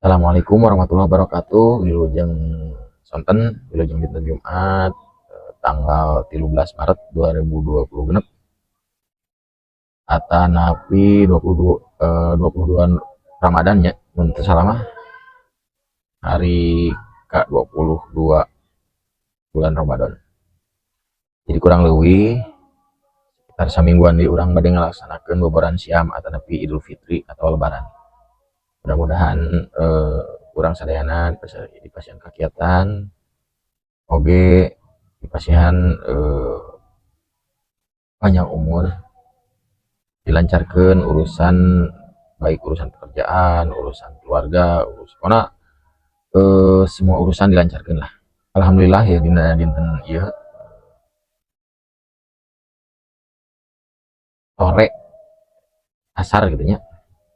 Assalamualaikum warahmatullahi wabarakatuh. Wilujeng sonten, wilujeng dinten Jumat tanggal 13 Maret 2020 genep atanapi 22 Ramadan nya, mun teu salah mah hari ke-22 bulan Ramadan. Jadi kurang lebih sekitar samingguan di urang bade ngalaksanakeun boboran siam atanapi Idul Fitri atau Lebaran. Mudah-mudahan urang sadayana dipasihan kakiatan oge, dipasihan panjang umur, dilancarkan urusan, baik urusan pekerjaan, urusan keluarga, urus pokoknya semua urusan dilancarkan lah. Alhamdulillah ya, dina dinten ieu sore asar gitu nya,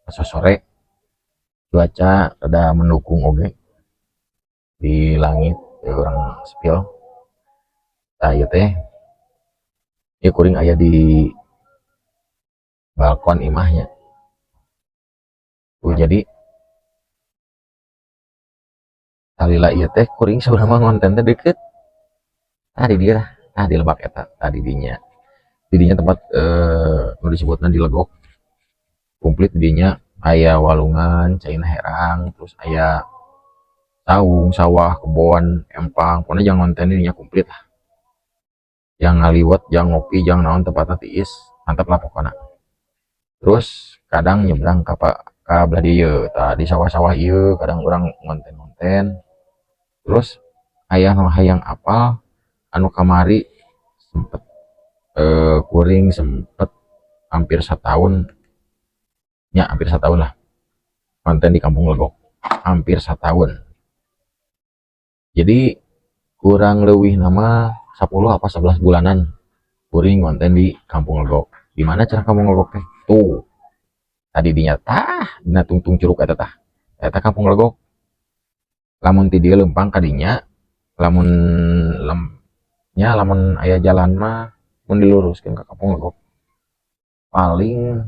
pas sore cuaca rada mendukung oge, di langit ya urang spill. Nah, ieu teh ieu kuring aya di balkon imahnya tuh. Jadi salila ieu teh kuring sebenarnya ngonten teh deket tadi dia lah, nah di lebak eta tadi dinya, didinya tempat nu disebutna di Legok komplit. Didinya aya walungan caina herang, terus aya saung, sawah, kebon, empang, pokoknya jang ngonten didinya komplit lah, jang ngaliwet, jang ngopi, jang naon, tempatnya tiis, mantap lah pokoknya. Terus kadang nyebrang ka ka belah dieu tah, di sawah-sawah ieu kadang urang ngonten-ngonten. Terus aya nu hayang apal anu kamari sempet kuring sempet hampir setahun ya, hampir setahun lah konten di Kampung Legok, hampir setahun. Jadi kurang lebih nama 10 apa 11 bulanan kuring konten di Kampung Legok. Di mana cara Kampung Legok teh? Tuh tadi dinya tah, dina tungtung curug eta tah, eta Kampung Legok. Lamun ti dieu leumpang kadinya, lamun lem nya lamun aya jalan mah, mun diluruskeun ka Kampung Legok paling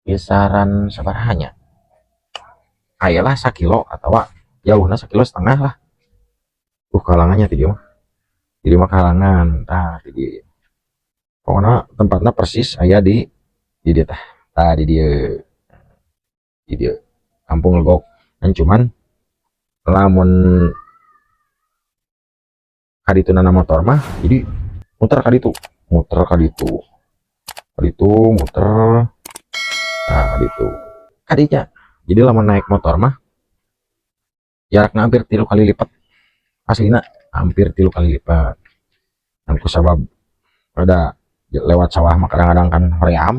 kisaran sabaraha nya, aya lah sakilo atau jauhna sakilo setengah lah. Tuh kalangannya ti dieu mah, di dieu mah kalangan tah di dieu. Pokoknya tempatnya persis aya di dieu tah, tah di dieu, di dieu Kampung Legok. Dan cuman lamun kaditu nana motor mah jadi muter kaditu, muter kaditu, kaditu muter, nah kaditu kadinya. Jadi lamun naik motor mah jaraknya hampir 3 kali lipat, aslina hampir 3 kali lipat. Dan kusabab ada lewat sawah mah kadang-kadang kan hoream,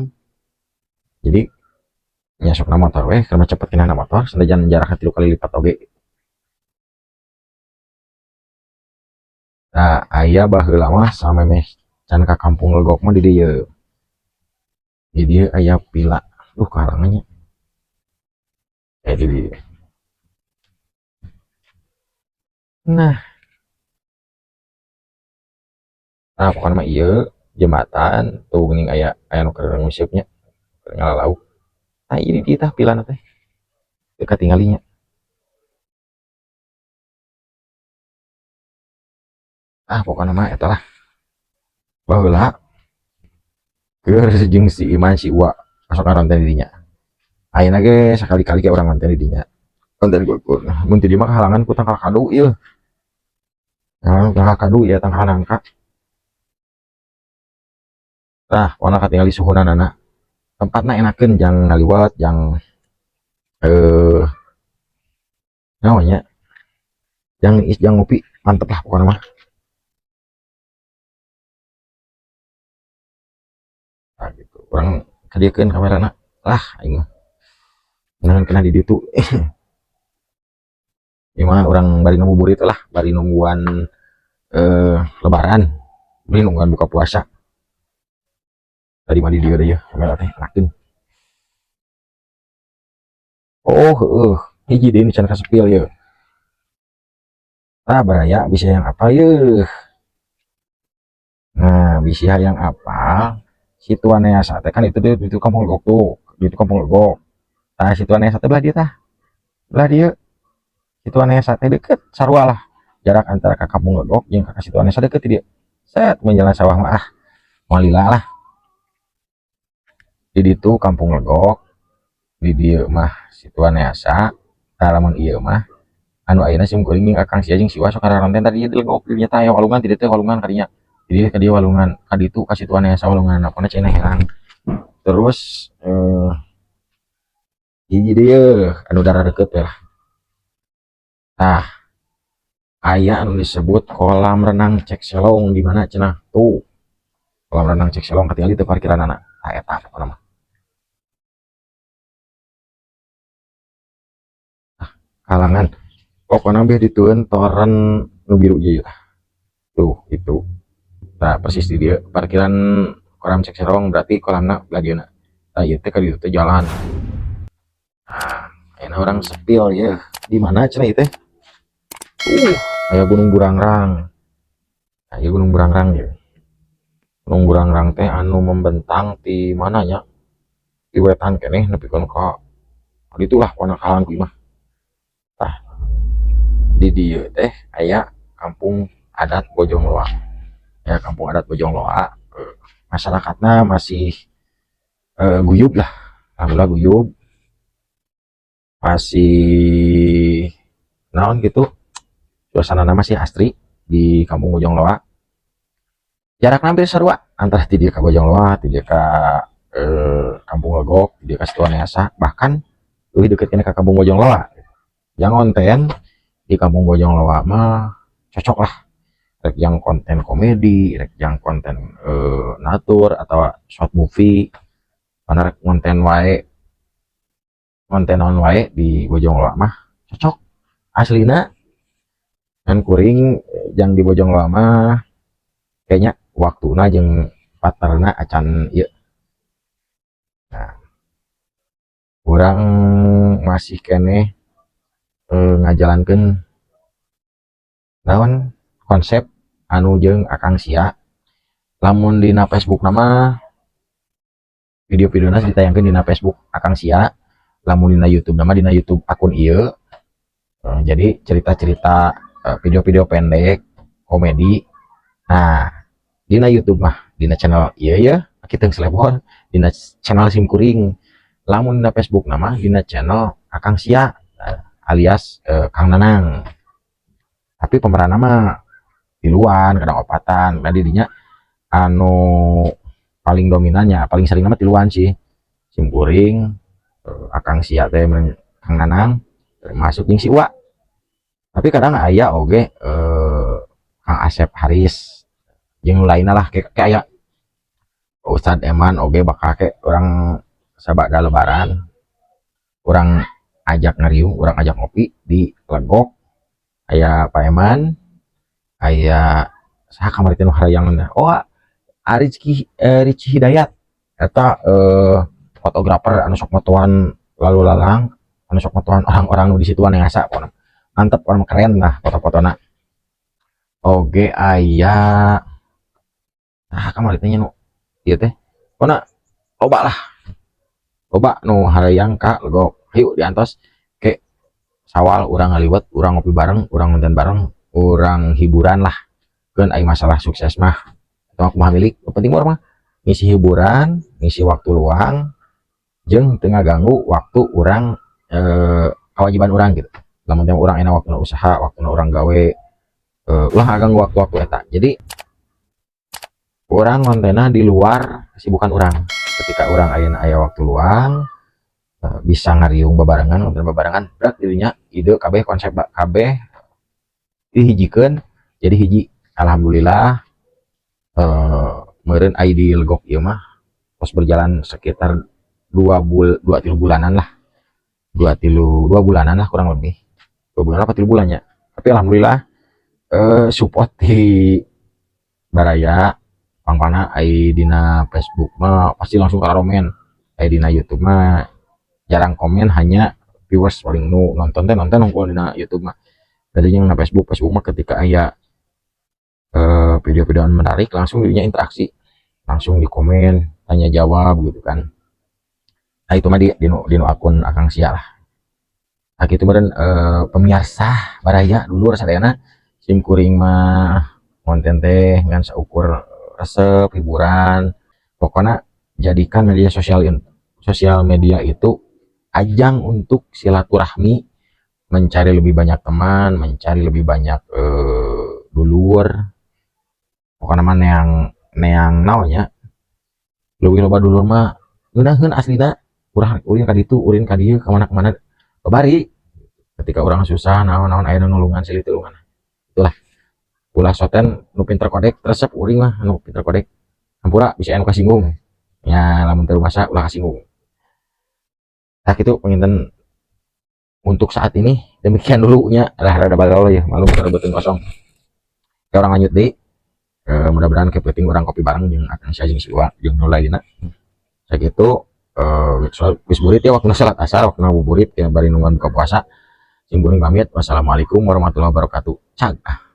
jadi nyasokna motor weh karena cepet kena motor senajan jaraknya 3 kali lipat oge. Nah, aya baheula mah samemeh can ka Kampung Legok mah di dieu, di dieu aya pila duh karangannya di dieu. Nah, nah pokoknya mah ieu jembatan tuh geuning aya, aya nu keur nguseup nya, keur ngalalauk. Nah, ini di tah pilana teh teu katinggalinya. Ah, pokoknya mah eta lah baheula keur jeung si Iman, si Uwa masuk konten di dinya. Ayeuna ge sakali-kali ge urang konten di dinya, konten gugur. Mun ti dieu mah kahalangan ku tangkal kadu ieu, kahalangan tangkal kadu ya, tangkal nangka. Tah pokona katingali suhunanana, tempatna enakeun jang ngaliwet, jang naon nya, jang is, jang ngopi, mantep lah pokona mah. Nah, gitu. Urang kadieukeun kamerana lah aing mah. Ngan kena di ditu. Ieu mah urang bari ngabuburit lah, bari nungguan lebaran, bari nungguan buka puasa. Tadi mah di dieu deui kamera teh enakeun. Oh, heueuh, hiji deui nu can kasepil ieu. Tah baraya bisa yang apa yeuh. Nah, bisa yang apa? Si Tuaneasa teh kan itu di, itu Kampung Legok tuh, di itu Kampung Legok. Tah, Situ Wanayasa teh belah dieu, tah belah dieu Situ Wanayasa teh deket, sarua lah jarak antara ka Kampung Legok jeung ka Situ Wanayasa deket di dieu. Set mun jalan sawah mah, ah, moal lila lah. Di ditu Kampung Legok, di dieu mah Situ Wanayasa. Tah, lamun ieu mah anu ayeuna sim kuring jeung Akang sia jeung si Uwa sok ngaronten tadi di Legok. Di dinya tah aya walungan, ti dieu teh walungan kadinya, di dieu ka dieu walungan, ka ditu ka Situ Wanayasa walungan, pokona cenah herang. Terus hiji deui anu deket lah, tah aya anu disebut kolam renang Cek Selong. Di mana cenah tuh kolam renang Cek Selong? Katingali teu parkiranana? Tah, eta pokona mah. Ah, kalangan pokona beh ditueun toren nu biru ieu. Tuh, itu. Nah, persis di dieu parkiran kolam Cek Selong, berarti kolamna belah dieuna. Tah, ieu teh ka ditu teh jalan. Nah, ayeuna urang spill ye di mana cenah ieu teh. Aya Gunung Burangrang. Nah, ieu Gunung Burangrang ye. Gunung Burangrang teh anu membentang ti mana nya, di wetan keneh nepikeun ka ditu lah pokona, kahalang ku imah. Tah, di dieu teh aya Kampung Adat Bojong Loa ya, Kampung Adat Bojong Loa. Masyarakatna masih guyub lah, alhamdulillah guyub, masih naon gitu, suasana masih asri di Kampung Bojong Loa. Jarak hampir sarua antara ti dieu ka Bojong Loa, ti dieu ka Kampung Legok, ti dieu ka Situ Wanayasa, bahkan leuwih deket keneh ka Kampung Bojong Loa. Yang konten di Kampung Bojong Loa mah cocok lah, rek yang konten komedi, rek yang konten natur atau short movie, mana rek konten wae, konten naon wae di Bojong Loa mah cocok aslina. Dan kuring yang di Bojong Loa mah kayaknya waktuna jeung partnerna acan ieu. Nah, urang masih keneh ngajalankeun naon konsep anu jeung Akang sia. Lamun dina Facebook nama video-videona ditayangkeun dina Facebook Akang sia, lamun dina YouTube nama dina YouTube akun ieu. Jadi cerita-cerita, video-video pendek komedi, nah dina YouTube mah dina channel ieu ya, kita selebor dina channel sim kuring. Lamun dina Facebook nama dina channel Akang sia alias Kang Nanang, tapi pemeran nama tiluan, kadang opatan. Nah, didinya anu paling dominannya, paling sering nama tiluan sih, sim kuring, Akang sia teh Kang Nanang, termasuk jeung si Uwa. Tapi kadang aya oge Kang Asep Haris jeung lainnya lah, kayak aya Ustad Eman oge bakal kayak urang sabada Lebaran urang ajak ngariung, urang ajak ngopi di Legok. Aya Pak Eman, aya saha kamari teh nu harayang? Oh, Rizky, Rizky Hidayat eta, fotografer anu sok motoan lalu lalang, anu sok motoan orang-orang nu di situ asa pokona mantep, orang keren lah foto-fotona. Oge aya, nah, kamari teh nya nu ieu teh, pokona loba lah, loba nu harayang ka Legok. Hayu diantos ke Sawal, urang ngaliwet, urang ngopi bareng, urang nonton bareng, urang hiburan lah. Keun ai masalah sukses mah itu aku mah milik, nu penting mah ngisi hiburan, ngisi waktu luang jeung teu ngaganggu waktu urang, kewajiban urang gitu. Lamun teh urang enak waktu usaha, waktu urang gawe, ulah ngaganggu waktu-waktu eta. Jadi urang kontenna di luar kesibukan urang. Ketika urang ayeuna aya waktu luang, bisa ngariung babarengan, konten babarengan, berat dirinya ide kabeh, konsep kabeh dihijikeun jadi hiji. Alhamdulillah, meureun ai di Legok ieu mah tos berjalan sekitar 2 3 bulanan lah, dua tilu 2 bulanan lah, kurang lebih 2 bulan apa 3 bulannya. Tapi alhamdulillah support di baraya pangpana. Ai dina Facebook mah pasti langsung komen, ai dina YouTube mah jarang komen, hanya viewers paling nu nonton teh nonton nongol dina YouTube mah. Jadi yang na Facebook, Facebook mah ketika aya video-video menarik langsung dirinya interaksi, langsung di komen, tanya jawab gitu kan. Nah, itu mah di nu akun Akang Sia lah. Nah, kitu meureun, pemirsa, baraya, dulur sadayana. Sim kuring mah konten teh ngan saukur resep hiburan. Pokoknya jadikan media sosial sosial media itu ajang untuk silaturahmi, mencari lebih banyak teman, mencari lebih banyak dulur. Pokoknya mah neang neang naonnya, leuwih loba dulur mah ngeunaheun aslina. Urang ulin ka ditu, ulin ka dieu, ka mana-mana babari. Ketika orang susah naon-naon, aya nu nulungan, silih tulungan. Itulah, ulah soten nu pinter kodek, resep uring mah nu pinter kodek. Hampura bisa anu kasinggung ya, lamun teu masa ulah kasinggung. Tah, kitu panginten untuk saat ini, demikian dulu nya lah. Rada bagal ya, malu beuteung kosong. Ke urang lanjut deui, mudah-mudahan ke penting urang kopi bareng jeung Akang Sia jeung si Uwa jeung nu lainna. Sakitu, geus burit ya, waktu salat asar, waktu ngabuburit ya, bari nungguan buka puasa. Sim kuring pamit, wassalamualaikum warahmatullahi wabarakatuh. Cag ah.